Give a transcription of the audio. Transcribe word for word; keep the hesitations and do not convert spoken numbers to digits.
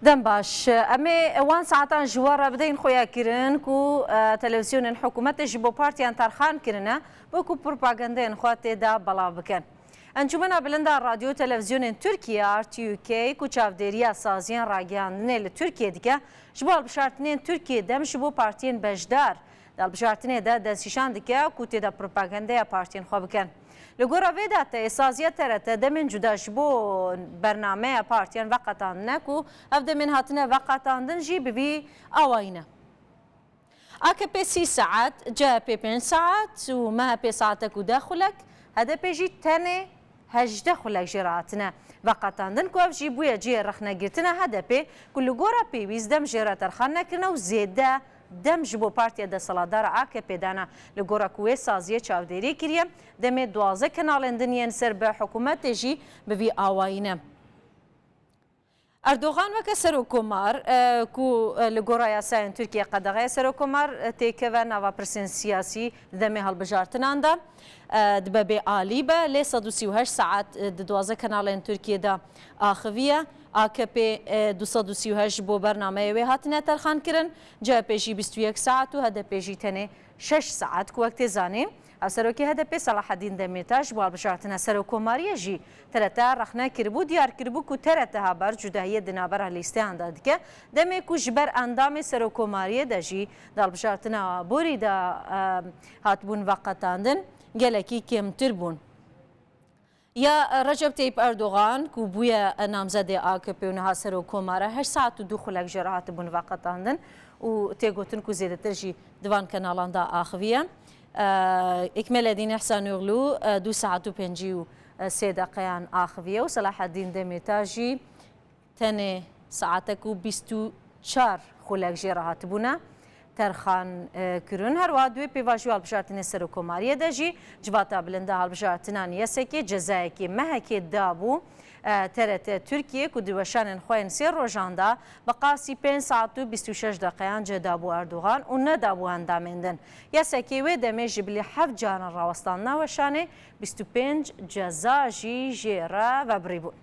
Dem baş. Em ê wan saetan ji we re bideyên xuyakirin ku, e, televîzyonên hikûmetê ji bo partiyan terxan kirine, bo ku propagandeyên xwe tê de belav bikin. Encûmena Bilind a Radyo û Televîzyonên Tirkiye, R T U K, ku çavdêriya saziyên ragihandinê li Tirkiye dike, ji bo hilbijartinên Tirkiye dem ji bo partiyên beşdar di hilbijartinê de destnîşan dike ku tê de propagandeya partiyên xwe bikin. Li gora vê dateyê, saziya T R T demên cuda ji bo bernameya partiyan veqetandine ku ev demên hatine veqetandin jî bi vî awayî ne. A K P sî saet, C H P pênc saet û M H P saetek û deh xulek, H D P jî tenê hejdeh xulek jê re hatine veqetandin ku ev jî bûye cihê rexnegirtina H D P ku li gora pêwîst dem jê re terxan nekirine û zêde dem ji bo partiya desthilatdar a A K P dana. Li gora ku wê saziyê çavdêrî kiriye, demê duwazdeh kenalên din yên ser bi hikûmetê jî bi vî awayî ne. Erdogan weke serokkomar, e, ku, e, li gora yasayên Tirkiye qedexeya serokkomar, e, têkeve nava pirsên siyasî di demê hilbijartinan de, e, dibe bê alî be, lê sed û sî û heşt saet, e, di duwazdeh kenalên Tirkiye de axiviye. A K P, e, du sed û sî û heşt ji bo bernameyê wê hatine terxan kirin, C H P jî bîst û yek saet û H D P jî tenê şeş saet ku wek tê zanîn. Hevserokê H D P Selahaddîn Demîrtaş ji bo hilbijartina serokkomariyê jî T R T rexne kiribû, diyar kiribû ku T R T Haber cudahiyê di navbera lîsteyan de dike, demê ku ji ber endamê serokkomariyê de jî di hilbijartina borî de, e, hatibûn veqetandin, gelekî kêmtir bûn. Ya Recep Tayyip Erdogan ku bûye namzedê A K P û niha serokkomar e, heşt saet û du xulek jê re hatibûn veqetandin û tê gotin ku zêdetir jî di van kenalan de axiviye. E, Ekmeledîn Îhsanoglu, e, du saet û pêncî û sê deqeyan axiviye û Selahaddîn Demîrtaş jî tenê saetek û bîst û çar xulek jê re hatibûne terxan, e, kirin. Her wiha di wê pêvajoya hilbijartinê serokkomariyê de jî Civata Bilind a Hilbijartinan YSK'ê cezayekî mehekê dabû, e, T R T Tirkiye ku di weşanên xwe yên sê rojan de bi qasî pênc saet û bîst û şeş deqeyan cih dabû Erdogan û nedabû endamên din. YSK'ê wê demê ji bilî heft caran rawestandina weşanê, bîst û pênc ceza jî jê re vebirî bûn.